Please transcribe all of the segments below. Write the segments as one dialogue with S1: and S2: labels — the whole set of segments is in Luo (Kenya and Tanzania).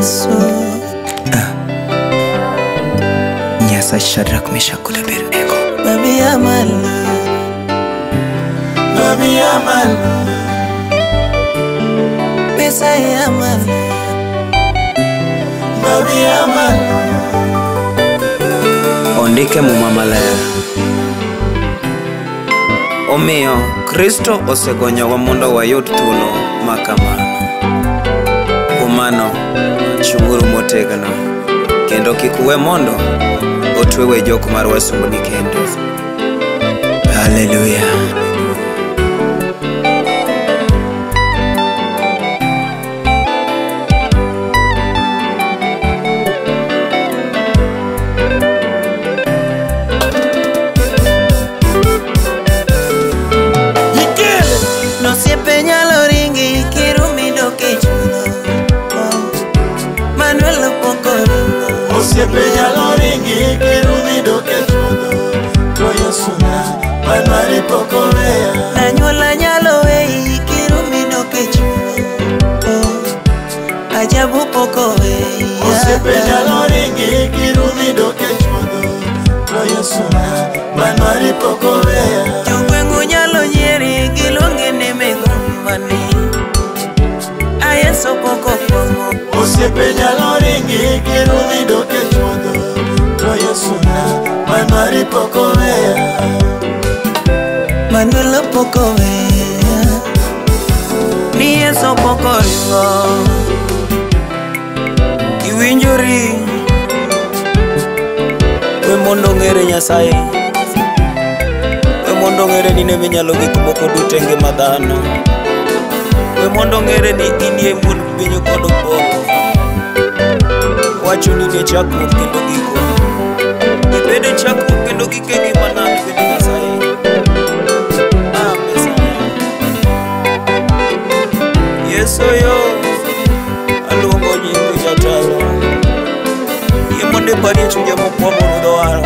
S1: Yesu.
S2: Nyasa Shadrach Meshach kod Abednego.
S1: Babi amalo,
S3: Babi amalo,
S1: pesa amalo,
S3: Babi amalo.
S2: Ondike Muma Maler. Omiyo Kristo osegonyowa mondo wayud thuolo ma kamano. Kuom mano, chung'uru motegno kendo kik uwe mondo otwewe jok mar wasumbni kendo. Haleluya.
S1: Nosiepe nyalo ringi kirumi dok e chuodho. Manuel pok oringo.
S3: Osiepe nyalo ringi kirumi dok e chuodho. To Yesu na Manuel pok oweya.
S1: Anyuola nyalo weyi kirumi dok e chuodho. Ajabu pok oweya.
S3: Osiepe nyalo ringi kirumi dok e chuodho. To Yesu na Manuel pok oweya.
S1: Jogweng'u nyalo nyieri giluongi ni migumbani. Yesu pok okwong'o.
S3: Osiepe nyalo ringi kirumi dok e chuodho. To Yesu na Manuel pok oweya.
S1: Manuel pok oweya. Ni Yesu pok oringo.
S2: Iwinjori we mondo ong'ere Nyasaye. We mondo ong'ere ni ne minyalo gik moko duto e ngima dhano. We mondo ong'ere ni inie wuon piny kod polo. Wacho ni ne chakruok kendo giko. Ibedo chakruok kendo giko e ngimana bende Nyasaye. Amen. Yesu yo aluongo nyingi jatelo. Yie mondo iparie chunje mokwamo ruodh owaro.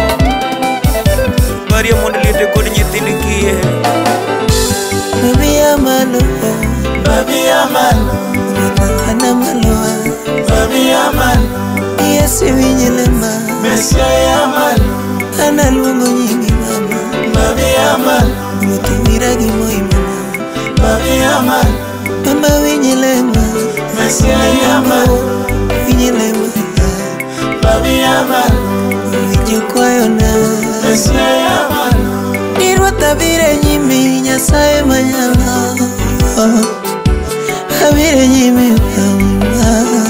S2: Iparie mondo liete kod nyithind kiye.
S1: Babi amalo,
S3: Babi amalo,
S1: Ruoth ana malo.
S3: Babi amalo,
S1: Yesu winj lema.
S3: Mesia amalo,
S1: An aluongo nyingi mama.
S3: Babi amalo,
S1: Ruoth wira gi moi mama.
S3: Babi amalo,
S1: Mama winj lema.
S3: Mesia amalo,
S1: Winj lema.
S3: Babi amalo,
S1: Winj kwayona.
S3: Mesia amalo.
S1: Ni Ruoth abiro e nyimi Nyasaye manyalo. Abiro e nyimi mama.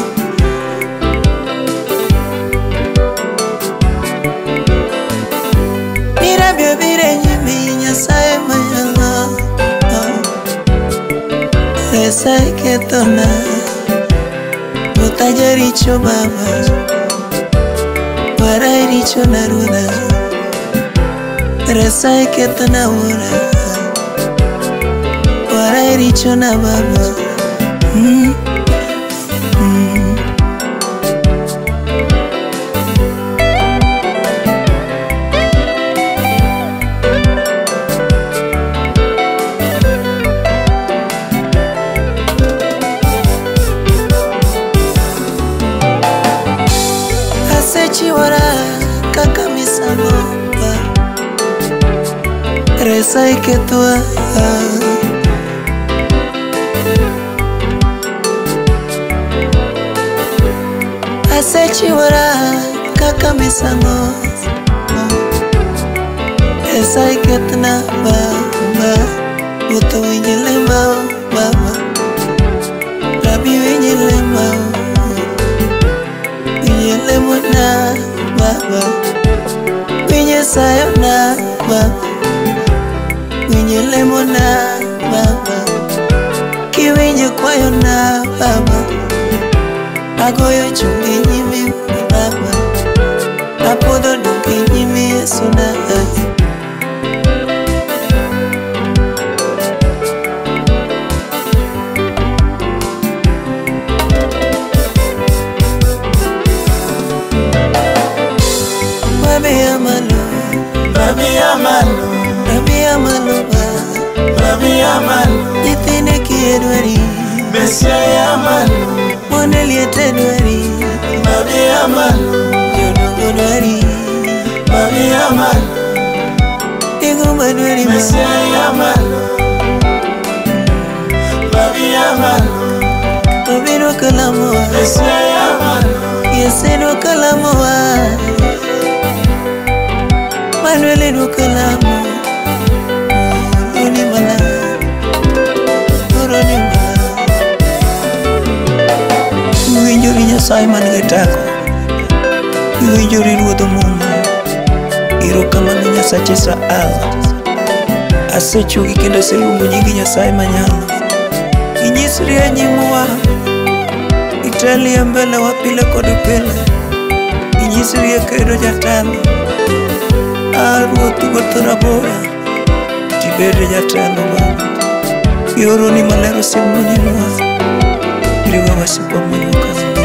S1: Ni Rabi obiro e nyimi Nyasaye manyalo. Resa ikethona. Ruoth ajaricho baba. Wara e richona ruodha. Resa ikethona wuora. Wara e richona baba. Asechiwora kaka misango. Resa ikethwa. Asechiwora kaka misango. Resa ikethna baba. Ruoth winj lema baba. Rabi winj lema. Winj lemona baba. Winj sayona baba. Winj lemona baba. Kiwinjo kwayona baba. Agoyo chonge nyimi baba. Apodho dok e nyimi Yesu na. Babi amalo,
S3: Babi amalo,
S1: Rabi amalo,
S3: Babi amalo,
S1: Nyithinde kiye dwari.
S3: Mesia amalo,
S1: Wuon liete dwari,
S3: Babi amalo,
S1: jodongo dwari,
S3: Babi amalo,
S1: iguma dwari ma.
S3: Mesia amalo, Babi amalo,
S1: Obiro kalamowa,
S3: Mesia amalo,
S1: Yese dwoko lamowa, Manuel dwoko lamo, Oroni mala, oroni mala. Iwinjori Nyasaye man gi teko, iwinjori Ruodh Muma, erokamano Nyasach Israel. Asechugi kendo aseluongo nyingi Nyasaye manyalo. Inyisri e nyimwa, itelie mbele wa pile kod pile. Inyisri e kedo jatelo, a Ruoth wuoth rabora, tibed jatelo Baba. Ioroni maler osemonjnwa, riwe wasikwa monjwa.